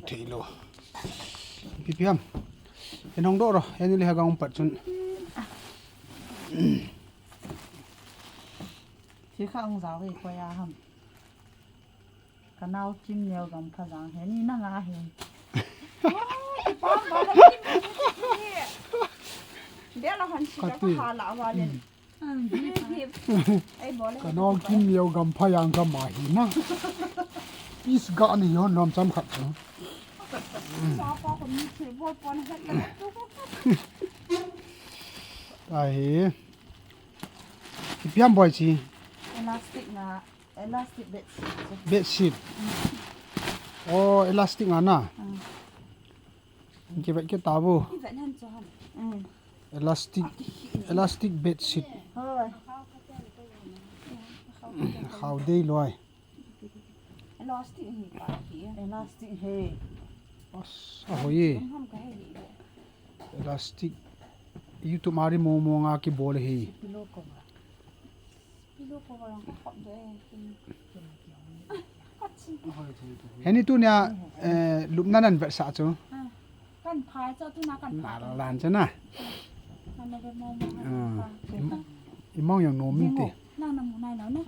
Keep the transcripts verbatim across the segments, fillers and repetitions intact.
Thei lou. Ipi ipi ham. Hin hong doh ro. Heni le ha gang um pat chun. Thi kha hong jao ve koi a ham. Ka nao Kim Neo Gam Pha Jang he ni na nga he. Dia la han si ka ha la wa len. Ka nao Kim Neo Gam Pha Jang ka ma hi na. Is ga ni yon ram cham khat chu. Ai. Ipi ham boi chi. Elastic na, elastic bed sheet. Bed sheet. Oh, elastic nga na. Kivet kit ta bu. Kivet han cho han. Elastic, elastic bed sheet. Hoi. Khao dei loi. Elastic hi pa hi. Elastic hi. As, ahoi e. Ham ka he hi. Elastic. YouTube a ri mo mo nga kibol hi. Pillow cover. Pillow cover ang ka khop de. Heni tunia, eh, lupna nan vetsah chu. Kan phai chu tuna kan phai. Nalan chu na. Kan na ve mo mo. Imong yang nom in ti. Nang na mu nai lo na.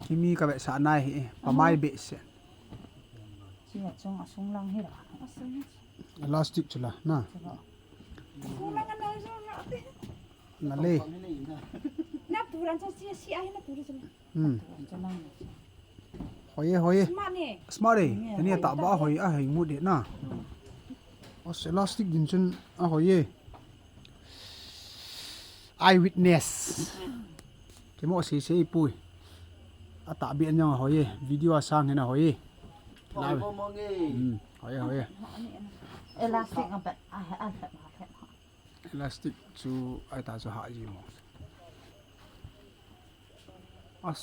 Kimi ka vetsah nai hi, pamai behseh. Chi a chung a sung lang hi la. Elastic chu la, na. Sung lang a nai sung lang. Na le. Na pu ran chu si si a hi na pu ran chu. Hmm. Hoi e, hoi e. Smart ne. Smart e. Ni ta ba hoi a hoi mu de na. Os elastic din chun ahoi e. Eyewitness. Kimo si si pui. Ata bi anyang ahoi e. Video asang hina hoi e. Hoi mo mo nge. Hmm. Hoi e, hoi e. Elastic a bet a a a. Elastic chu ai ta chu ha ji mo. As,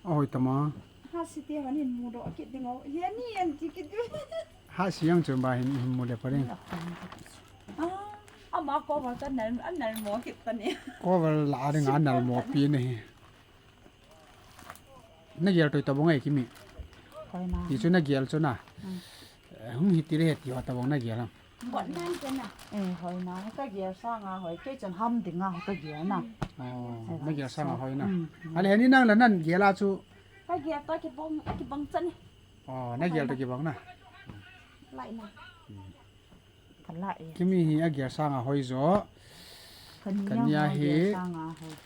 ahoi tama. Ha si te hanin mu do kit ding o. Ye ni an ti kit. Ha si yang chun ba hin, hin mu le pa ding. Ah, ama cover ka nal, an nal mo kit ta ni. Cover la ding an nal mo pi ni. Na gel toi ta bong ai Kimi. Koi na. Ti chu na gel chu na. Hmm. Eh, hung hi ti le he ti ho ta bong na gel ham. Bot nan te na. Eh, hoi na, ka gel sanga hoi, kei chun ham dinga ka gel na. Oh, na gel sanga hoi na. Mm, mm. Ale, heni nang la nan gel a chu. Ka gel ta kibang, kibang chan. Oh, na gel ta kibang na. Lai na. Ka lai e. Kimi hi a gel sanga hoi jo. Ka nia hi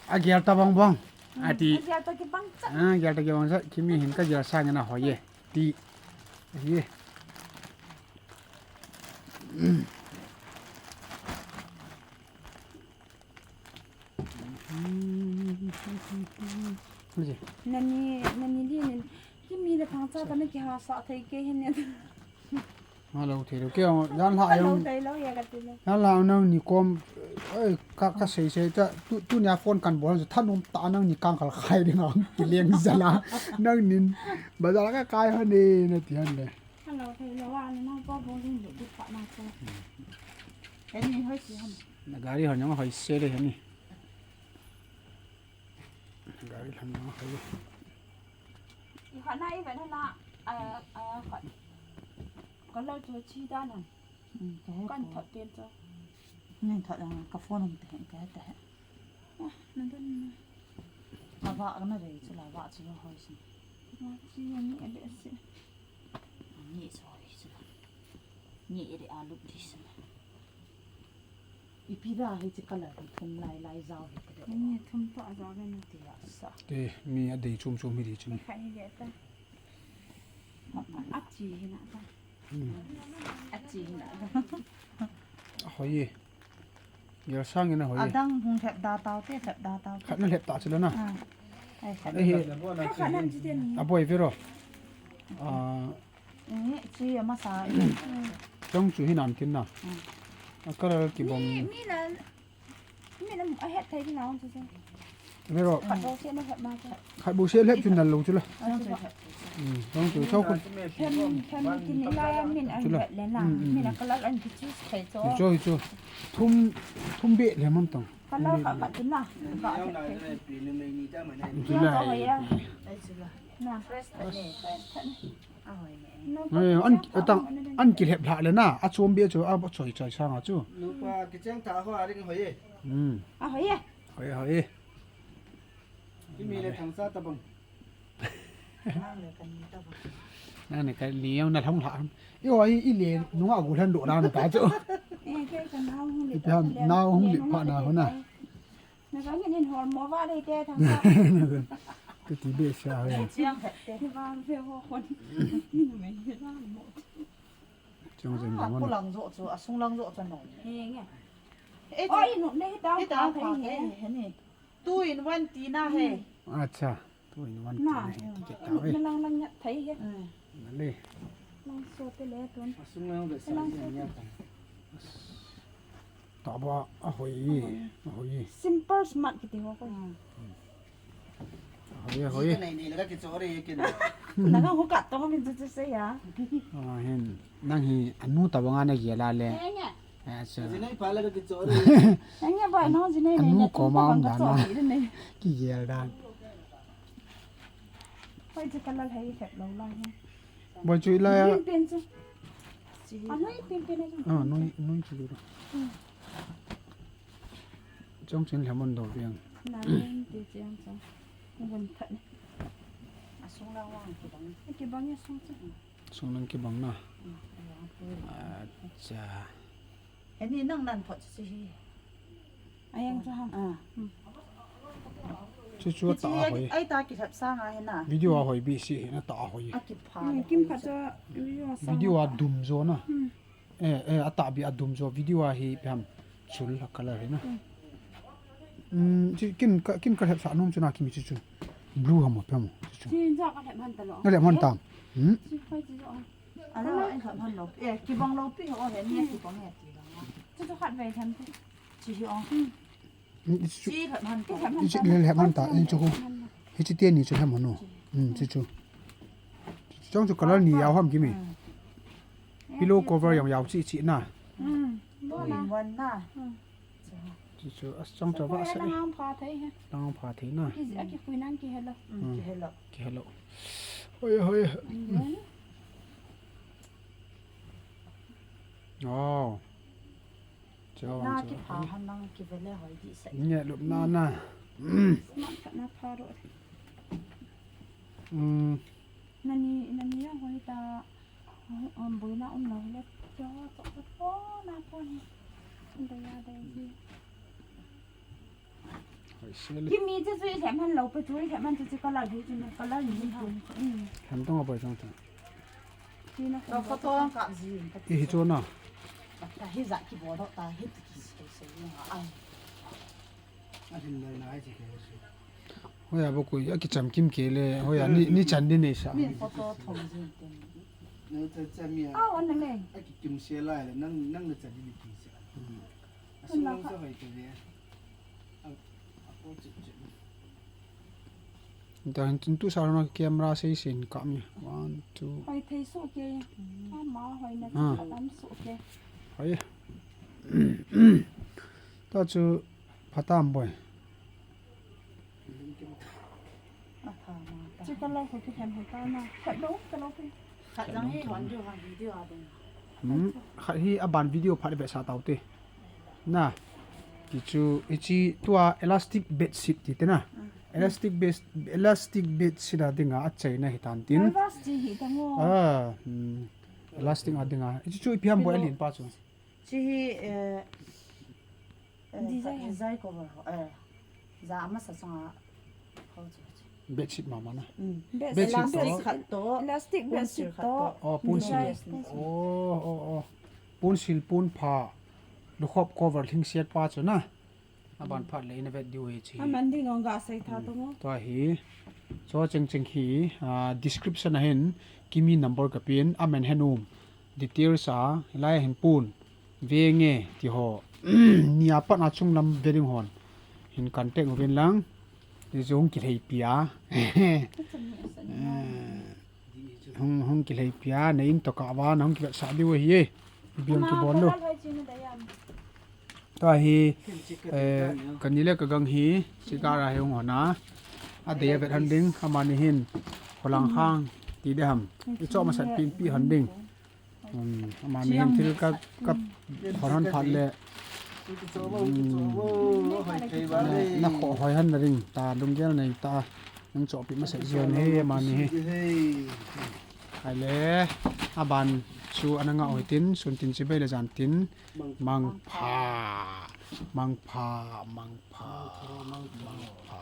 a gel ta bang bang. Mm, ati. A gel ta kibang chan. Ah, gel ta kibang chan. Kimi hin ka gel sanga na hoi e. Ti. Ye. Nani, nani li nin, Kimi le Thangcha ta na kihasah thei kei hin ne. Hello, thei lo kei, jan la ayong. Hello, thei lo ya ka ti lo. Jan la nang ni kom, eh, ka, ka sei sei ta, tu, tunia phone kan bol, thanom ta nang ni kang khal khai ding ang, kileng jala. Nang nin, bazar ka kai ho ne, na ti han le. Hello, hello, wa ni nang pa bol ding du pa na ko. Heni hoi si ham. Na gari hon jong hoi se le heni. Na gari hon jong hoi. I kha na i ve na na, a, a, kha. Ka lo chu chi da nan. Mm, ka he. Kan thot pen chu. Ning thot, ah, ka phone um te, ka he te. Ah, na don na. Ava na re chu la va chu hoi si. Va chu ni a be si. Ni so hi chu. Ni ere alu di chu. Ipi da hi chu color hi thum lai lai jao hi ka de. Ni thum to a jao ve na. Ti a sa. Te mi a dei chum chum hi di chu. Kha ni de ta. A chi hi na ta. Hmm. A chi hi na ta. A hoi e. Gel sang in a hoi e. Adang hung lhep da tau te, lhep da tau te. Khat na lhep ta chu la na. Ah. Ai, khat. Ai, hi. Khat, khat nan chi te ni. A boi ve ro. Ah. Ni chi a masa. Chong chu hi nan tin na. Ah. A color kibang. Mi, mi na, mi na a het thei na chu chu. Ve ro. Khat bo se na het ma chu. Khat bo se lhep chu nal lo chu la. Ah, chu la. Hmm, chong chu chau kun. Hem, hem ki ni la ya min an chu la. Lhep le na. Hmm, hmm, min a color an ki choose thei chu. Chu chu. Thum, thum be le mam tang. Color khat khat chu na. Ka het thei. Chu la. Ai chu la. Na fresh ta ni, fresh ta ni. Ahoi ne. Nupa, eh, an, kicheng tha atang, hon ne. An kilhep lha le na, achom be chu, achoi choi sang a chu. Nupa, kicheng tha ho a ring hoi e. Hmm. Ahoi e. Hoi, hoi. Kimi le thangsa tabang. Nang le kani tabang. Nang le kani jong na lhong lha. I o i, i le nunga gu lhan do na ta chu. Eh, kei ka nau hung le. Ipi ham, nau hung le pha na ho na. Na ka ngin hol mo va le te thang ka. Ka ti be sa ho. Chiang khat te. Ni va ve ho hon. Ni me hi la mo. Chong jeng. Ah, mo. Ko lang jo chu, asung lang jo chu no. He nge. Eh, oi, no, ne ta, ta ta, ta, he, he ni. Two in one ti na he. Acha, two in one ti na he. Ti ke ta he. Na lang lang nya thei he. Hmm. Na le. Lang so te le tun. Asung lang be sa nya ta. Taba ahoi, ahoi. Simple smart kiti ho ko. Hmm. Ahoi, ahoi. Ji ka nei nei le ka kicho re kin. Na ka ho ka to min chu chu se ya. Ah, hin. Nang hi anu tabang a na gel a le. He nge. Eh, so. Ji nei pha le ka kicho re. He nge ba no ji nei nei. Anu ko ma um da na. Ki gel da. Hoi chu ka la hei khep lo la he. Boi chu i la ya. Pin pin chu. Anoi pin pin a chu. Ah, noi, noi chu lo. Hmm. Chong chin lhamon do viang. Na len ti chiang chong. Ngun that ni. Asung lang wang kibang. Kibang ya sung chu. Sung lang kibang na. Hmm, wang tu. Acha. He ni nang nan phot chu hi. Ayang chu ham. Ah. Hmm. Chu chu ta hoi. Ai ta kilhep sang a he na. Video a hoi bi si he na ta hoi. A kipha. Hmm, kim kha chu video a sang. Video a dum jo na. Hmm. Eh, eh, a ta bi a dum jo video a hi pem chul a color hi na. Hmm. Hmm, chi kin ka, kin ka lhep sa nom chu na kimi chu chu. Blue ham pem chu chu. Chi ja ka lhep han ta lo. Na lhep han tam. Hmm. Chi phai chi jo. Ala, ai lhep han lo. Eh, kibang lo pi ho he ni kibang he ti lo. Chu chu khat ve lhem ti. Chi hi o. Hmm. Ni chu. Chi lhep han ta. Ni chu lhep han ta, ni chu ko. Hichi te ni chu lhem hon o. Hmm, chu chu. Chong chu color ni jao ham kimi. Hmm. Pillow cover jong jao chi chi na. Hmm. Two in one na. Hmm. Chu chu, a chong chu va sa. Lang pha thei he. Lang pha thei na. Ki, a kikhui nang kihelo. Hmm, kihelo. Kihelo. Hoi, hoi. Hmm. Oh. Chong na chu. Kipha han nang kivele hoi di sa. Nge lup na na. Smart khat na pha ro. Hmm. Nani, nani a hoi ta, um, boina um lo le, cho, cho, cho, na pon hi. Da ya da ji. Hoi se le. Kimi chu chu i lhem han lo pe chu, i lhem han chu chu color hi chu color ni ha. Hmm. Lhem tong a boi tong ta. Ti na ko photo ang kap ji. I hi chu na. Ta hi ja ki bol ta hi ti ki se se ni ha ai. A hin lai na ai chi ke se. Hoi a bo koi, a kicham kim kei le, hoi a ni, ni chan ni nei sa. Min photo thom jin ten. No cha cha mi a. A, wan na me. A kikim se lai le, nang, nang na cha ni ki sa. Hmm. A sung lang sa hoi ke le. A, a po chu chu. Da hin tun tu sa na camera sei sen ka mi. One, two. Hoi thei su ke. A ma hoi na. Ah. Ka lam su ke. Hoi. Ta chu Phatam boi. Chi ka lo ko ki hem he ta na. Khat lo, ka lo ki. Khat jang hi hon ju hon video a ding. Hmm, khat hi a ban video phat ve sa tau te. Na. Ti chu, i chi tua elastic bed sheet ti te na. Hmm. Elastic bed, elastic bed sheet a dinga a chaina hi tan tin. Canvas chi hi ta ngo. Ah, hmm. Elastic a dinga. I chi chu ipi ham boi a lin pa chu. Chi hi, eh, eh, design. Design cover ho, eh, ja masa chunga ho chu. Bedsheet mama na. Mm. Bed-, bedsheet elastic to. Khat to. Elastic pon bedsheet sil khat to. To. Oh, pon sil. Design. Oh, oh, oh. Pon sil, pon pha. Lukhop cover lhingset pa chu na. Aban phat le in a vet diu hi chi. Aman ding ong ga sei tha to ngo. Tua hi. Cho cheng cheng hi, ah, description a hin Kimi number ka pin, amen hen um. Details a, hilai a hin pun. Ve nge, ti ho. Ni a pat a chunglam ve ding hon. Hin contact uvin lang. Ti chu hung kilhei pia. Eh, hung, hung kilhei pia, na in to ka va, na hung kivetsah diu ahi e. Biang kibol lo. Tua hi, eh, ka ni le ka gang hi, chigar a hi hung hon a. A dei a vet han ding, amani hin, kholang khang, Pi de ham. Icho masat pi pi hon ding. Um, amani hin thil ka ka hon hon phat le. Na kho hoi han na ring ta lunggel nei ta. Nang chopi masat ji hon he amani hi. Hai le. Aban chu ana nga hoi tin, sun tin chibai le jan tin. Mangpha. Mangpha, mangpha, mangpha.